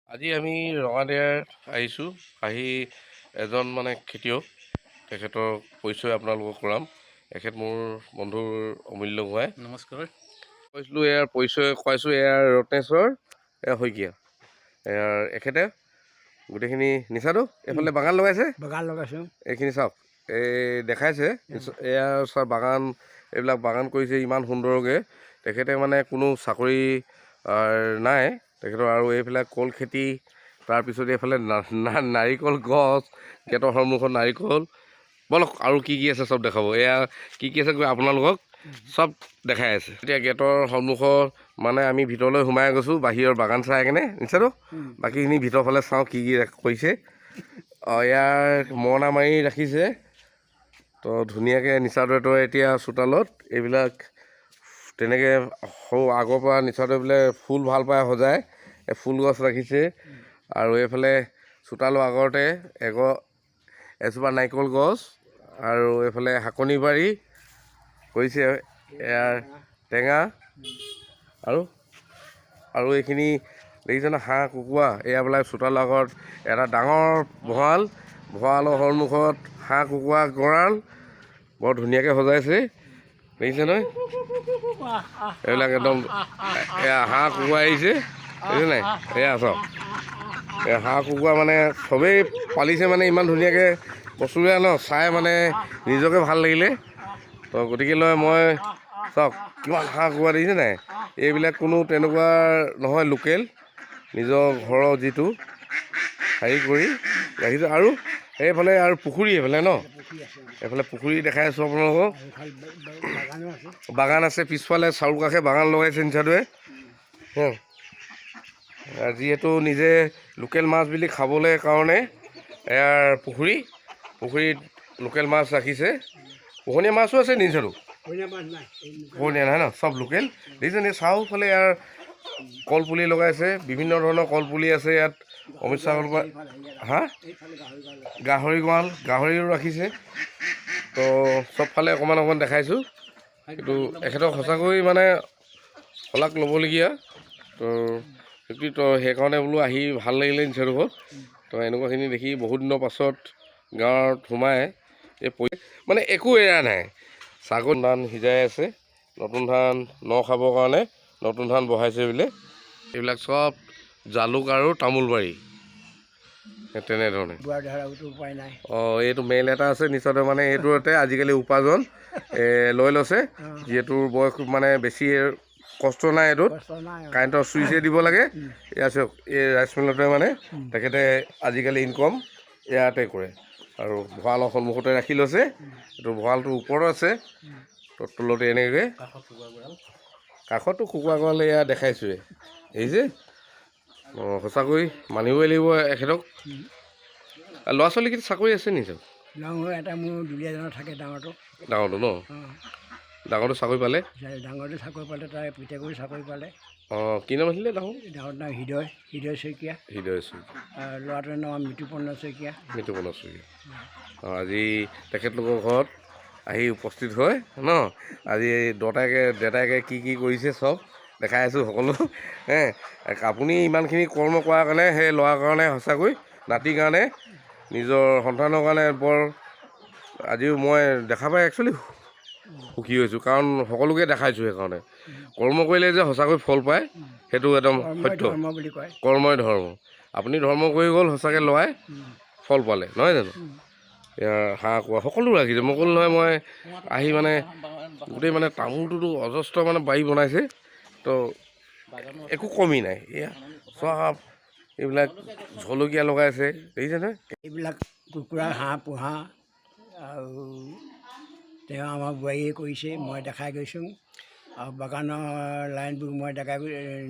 আজি আমি ৰঙাদিয়াত আহিছোঁ। আহি এজন মানে খেতিয়ক, তেখেতৰ পৰিচয় আপোনালোকক কৰাম। এখেত মোৰ বন্ধুৰ অমূল্য গোহাঁই। নমস্কাৰ। কৈছিলোঁ, ইয়াৰ পৰিচয় কৰাইছোঁ। ইয়াৰ ৰত্নেশ্বৰ এয়া শইকীয়া। ইয়াৰ এখেতে গোটেইখিনি নিচাটো এইফালে বাগান লগাইছে। বাগান লগাইছোঁ। এইখিনি চাওক, এই দেখাইছে। এয়া চাওক বাগান, এইবিলাক বাগান কৰিছে ইমান সুন্দৰকৈ। তেখেতে মানে কোনো চাকৰি নাই তেখেতৰ। আৰু এইফালে কল খেতি, তাৰপিছত এইফালে নাৰিকল গছ, গেটৰ সন্মুখত নাৰিকল। ব'লক, আৰু কি কি আছে চব দেখাব। এয়া কি কি আছে গৈ আপোনালোকক চব দেখাই আছে। এতিয়া গেটৰ সন্মুখত মানে আমি ভিতৰলৈ সোমাই গৈছোঁ, বাহিৰৰ বাগান চাই কেনে নিশ্চয়তো বাকীখিনি ভিতৰৰ ফালে চাওঁ কি কি কৰিছে। অঁ, ইয়াৰ মৰণা মাৰি ৰাখিছে তো ধুনীয়াকৈ। নিচাদৰে এতিয়া চোতালত এইবিলাক তেনেকৈ সৰু আগৰ পৰা নিচাদৰে বোলে ফুল ভাল পায়, সজায়, এই ফুল গছ ৰাখিছে। আৰু এইফালে চোতালৰ আগতে এজোপা নাৰিকল গছ আৰু এইফালে শাকনি বাৰী কৰিছে, ইয়াৰ টেঙা। আৰু আৰু এইখিনি দেখিছে ন, হাঁহ কুকুৰা। এয়া বোলে চোতালৰ আগত এটা ডাঙৰ ভঁৰাল, ভঁৰালৰ সন্মুখত হাঁহ কুকুৰা গঁৰাল বৰ ধুনীয়াকৈ সজাইছে, দেখিছে নহয়। এইবিলাক একদম এয়া হাঁহ কুকুৰা আহিছে, দেখিছে নাই। এয়া চাওক, এই হাঁহ কুকুৰা মানে চবেই পালিছে, মানে ইমান ধুনীয়াকৈ বস্তুবিলাক ন চাই মানে নিজকে ভাল লাগিলে। তো গতিকে লৈ মই চাওক কিমান হাঁহ কুকুৰা, দেখিছে নাই। এইবিলাক কোনো তেনেকুৱা নহয়, লোকেল নিজৰ ঘৰৰ যিটো হেৰি কৰি ৰাখিছোঁ। আৰু এইফালে আৰু পুখুৰী এইফালে ন, এইফালে পুখুৰী দেখাই আছোঁ আপোনালোকক। বাগানো আছে। বাগান আছে পিছফালে, চাৰিওকাষে বাগান লগাইছে নিচাটোৱে। যিহেতু নিজে লোকেল মাছ বুলি খাবলৈ কাৰণে ইয়াৰ পুখুৰীত লোকেল মাছ ৰাখিছে। পোহনীয়া মাছো আছে নিচাটো? পোহনীয়া মাছ নাই, এই লোকেল। পোহনীয়া নাই ন, চব লোকেল। দেখিছে নে, চাৰিওফালে ইয়াৰ কলপুলি লগাইছে, বিভিন্ন ধৰণৰ কলপুলি আছে ইয়াত। অমিত চাউল পৰা এইফালে হেৰি। হা। এইফালে গাহৰি গঁৰাল আছে। গাহৰি গঁৰাল, গাহৰিও ৰাখিছে। তো চবফালে অকণমান অকণমান দেখাইছোঁ। কিন্তু এখেতক সঁচাকৈ মানে শলাগ ল'বলগীয়া তো ব্যক্তি। তো সেইকাৰণে বোলো আহি ভাল লাগিলে নিশ্চয় ঘৰত। তো এনেকুৱাখিনি দেখি বহুত দিনৰ পাছত গাঁৱত সোমাই এই মানে একো এৰা নাই। ছাগল ধান সিজাই আছে, নতুন ধান ন খাবৰ কাৰণে নতুন ধান বহাইছে বোলে। এইবিলাক চব জালুক আৰু তামোলবাৰী সেই তেনেধৰণে। বুঢ়া ধৰাতো উপায় নাই। অঁ, এইটো মেল এটা আছে নিশ্চয়তে, মানে এইটোতে আজিকালি উপাৰ্জন লৈ লৈছে। যিহেতু বয়স মানে বেছি কষ্ট নাই এইটোত। কষ্ট নাই আৰু। কাৰেণ্টৰ চুইচে দিব লাগে। এয়া চাওক, এই ৰাইচ মিলতে মানে তেখেতে আজিকালি ইনকম ইয়াতে কৰে। আৰু ভঁৰালৰ সন্মুখতে ৰাখি লৈছে। এইটো ভঁৰালটোৰ ওপৰত আছে, তো তলতে এনেকৈ কাষতো কুকুৰা গঁৰাল এয়া দেখাইছোঁৱে। এই যে অঁ, সঁচাকৈ মানিবই লাগিব এখেতক। ল'ৰা ছোৱালীকেইটা চাকৰি আছে নি চাওক? ডাঙৰ এটা মোৰ দুলীয়াজনত থাকে, ডাঙৰটো। ডাঙৰটো ন? অঁ। ডাঙৰটো চাকৰি পালে? ডাঙৰটো চাকৰি পালে, তাৰ পিতেকো চাকৰি পালে। অঁ, কি নাম আছিলে ডাঙৰ? ডাঙৰটোৰ নাম হৃদয়, হৃদয় শইকীয়া। হৃদয় শইকীয়া। আৰু ল'ৰাটোৰ নাম মৃতুপৰ্ণ শইকীয়া। মৃতুপৰ্ণ শইকীয়া। অঁ, আজি তেখেতলোকৰ ঘৰত আহি উপস্থিত হয় ন, আজি এই দতায়েকে দেউতাকে কি কি কৰিছে চব দেখাই আছোঁ সকলো। হে আপুনি ইমানখিনি কৰ্ম কৰাৰ কাৰণে, সেই ল'ৰাৰ কাৰণে, সঁচাকৈ নাতিৰ কাৰণে, নিজৰ সন্তানৰ কাৰণে বৰ আজিও মই দেখা পাই একচুৱেলি সুখী হৈছোঁ। কাৰণ সকলোকে দেখাইছোঁ। সেইকাৰণে কৰ্ম কৰিলে যে সঁচাকৈ ফল পায় সেইটো একদম কৰ্মই সত্য। ধৰ্ম বুলি কয়। কৰ্মই ধৰ্ম। আপুনি ধৰ্ম কৰি গ'ল, সঁচাকৈ ল'ৰাই ফল পালে, নহয় জানো? ইয়াৰ হাঁহ কুকুৰা সকলো ৰাখিছে। মই ক'লো নহয়, মই আহি মানে গোটেই মানে তামোলটোতো অজস্ৰ মানে বাৰী বনাইছে, তো একো কমি নাই। এয়া চব এইবিলাক জলকীয়া লগাইছে, দেখিছে নহয়। এইবিলাক কুকুৰা হাঁহ পোহা আৰু তেওঁ আমাৰ বোৱাৰীয়ে কৰিছে, মই দেখাই গৈছোঁ। আৰু বাগানৰ লাইনবোৰ মই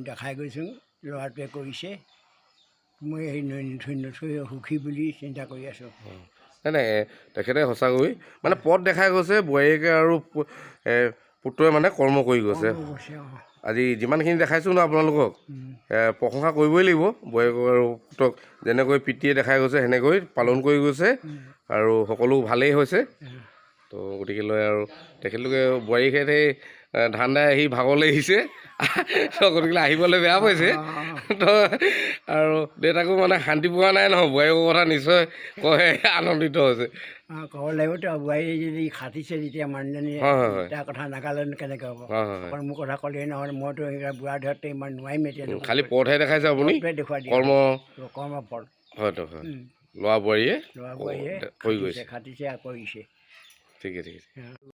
দেখাই গৈছোঁ, ল'ৰাটোৱে কৰিছে। মই সেই নথৈ নথৈ সুখী বুলি চিন্তা কৰি আছোঁ। নাই নাই, তেখেতে সঁচাকৈ মানে পথ দেখাই গৈছে। বোৱাৰীয়েকে আৰু পুত্ৰই মানে কৰ্ম কৰি গৈছে। কৰ্ম কৰিছে, অঁ। আজি যিমানখিনি দেখাইছোঁ ন আপোনালোকক, প্ৰশংসা কৰিবই লাগিব বোৱাৰীয়েক আৰু পুত্ৰক। যেনেকৈ পিতৃয়ে দেখাই গৈছে সেনেকৈ পালন কৰি গৈছে আৰু সকলো ভালেই হৈছে। তো গতিকে লৈ আৰু তেখেতলোকে বোৱাৰীয়েকে সেই ধান দাই আহি ভাগৰ লাগিছে, তো গতিকে আহিবলৈ বেয়া পাইছে। তো আৰু দেউতাকো মানে শান্তি পোৱা নাই নহয়, বোৱাৰীকৰ কথা নিশ্চয় কৈ আনন্দিত হৈছে। অঁ, ক'ব লাগিবতো, বোৱাৰী যদি খাটিছে যেতিয়া মানুহজনীয়ে হয় হয় হয় তাৰ কথা নাগালেনো কেনেকৈ হ'ব? হয় হয় হয় অকল মোৰ কথা ক'লেই নহয়, মইতো সেইবিলাক বুঢ়া ধৰতে ইমান নোৱাৰিম এতিয়া। খালি পথহে দেখাইছে আপুনি। দেখুৱাই দিয়া কৰ্ম। কৰ্মফল। হয়তো হয়, ল'ৰা বোৱাৰীয়ে ল'ৰা বোৱাৰীয়ে কৰি গৈছে, খাটিছে আৰু কৰিছে। ঠিকে ঠিকে।